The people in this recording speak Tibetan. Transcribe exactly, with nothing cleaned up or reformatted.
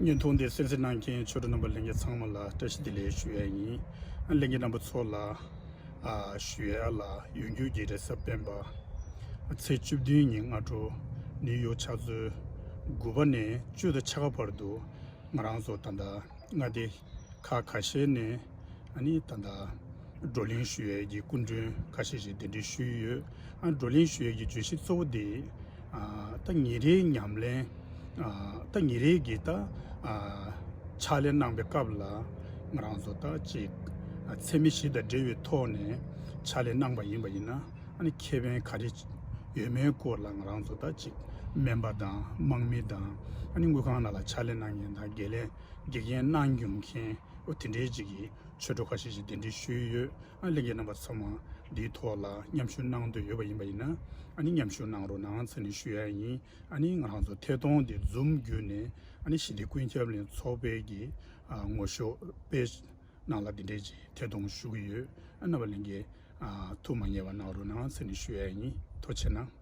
བརྙན་ཐུང་འདི་གསན་གཟིགས་གནང་མཁན་ཆོས་གྲོགས་རྣམ་པ་ལྷན་རྒྱས་ཚང་མ་ལ་བཀྲ་ཤིས་བདེ་ལེགས་ཞུ་ཡ་ཡིན། ཨ་ལྷན་རྒྱས་རྣམ་པ་ཚོ་ལ་ཨ་ཞུ་ཡ་ལ་ཡོང་རྒྱུ་གི་རེས་གཟའ་སྤེན་པ་ཚེས་བཅུ་བདུན་ཉིན་སྔ་དྲོ་ནིའུ་ཡོག་ཕྱག་ཚོད་དགུ་པ་ནས་བཅུ་དང་ཕྱེད་ཀ་བར་དུ་ང་རང་ཚོ་ད་ལྟ་མངའ་སྡེ་ཁག་ཁ་ཤས་ནས་ཨ་ནི་ད་ལྟ་བགྲོ་གླེང་ཞུ་ཡས་ཀྱི་སྐུ་མགྲོན་ཁ་ཤས་ཤིག་གདན་འདྲེན་ཞུས་ཡོད། ཨ་བགྲོ་གླེང་ཞུ་ཡས་ཀྱི་བརྗོད་གཞི་གཙོ་བོ་དེ་ཨ་ད་ཉིན་རེའི་ཉམས་ལེན་ཨ་ད་ཉིན་རེའི་གི་ད་ཨ་ཕྱག་ལས་གནང་པའི་སྐབས་ལ་ང་རང་ཚོ་ད་ཅིག་ཨ་འཚེ་མེད་ཞི་དང་འབྲེལ་བའི་ཐོག་ནས་ཕྱག་ལས་གནང་པ་ཡིན་པ་ཡིན་ན། ཨ་ནི་ཁེ་ཕན་ག་རེ་ཡོད་མེད་སྐོར་ལ་ང་རང་ཚོ་ད་ཅིག་སྨན་པ་དང་དམག་མི་དང་ཨ་ནི་དངུལ་ཁང་ནང་ལ་ཕྱག་ལས་གནང་མཁན་དང་དགེ་ལས་དགེ་རྒན་གནང་མྱོང་མཁན་འོ་དེ་འདྲའི་ཅིག་གི་ཆོས་གྲོགས་ཁ་ཤས་ཤིག་གདན་འདྲེན་ཞུས་ཡོད། ཨ་ལྷན་རྒྱས་རྣམ་པ་ཚང་མ་འདིའི་ཐོག་ལ་མཉམ་ཞུགས་གནང་འདོད་ཡོད་པ་ཡིན་པ་ཡིན་ན་ཨ་ནི་མཉམ་ཞུགས་གནང་རོགས་གནང་ཟེར་ནས་ཞུ་ཡ་ཡིན། ཨ་ནི་ང་རང་ཚོ་ཐད་གཏོང་འདི་ཛུམ་བརྒྱུད་ནས་ཨ་ནི་ཞི་བདེ་ཀུན་ཁྱབ་གླིང་ཚོགས་པའི་གི་ཨ་ངོ་ཤོག་པེ་ནང་ལ་འདི་འདྲའི་ཅིག་ཐད་གཏོང་ཞུ་གི་ཡོད། ཨ་རྣམ་པ་ལྷན་རྒྱས་ཨ་ཐུགས་མ་ཉེས་པ་གནང་རོགས་གནང་ཟེར་ནས་ཞུ་ཡ་ཡིན། ཐུགས་རྗེ་གནང་།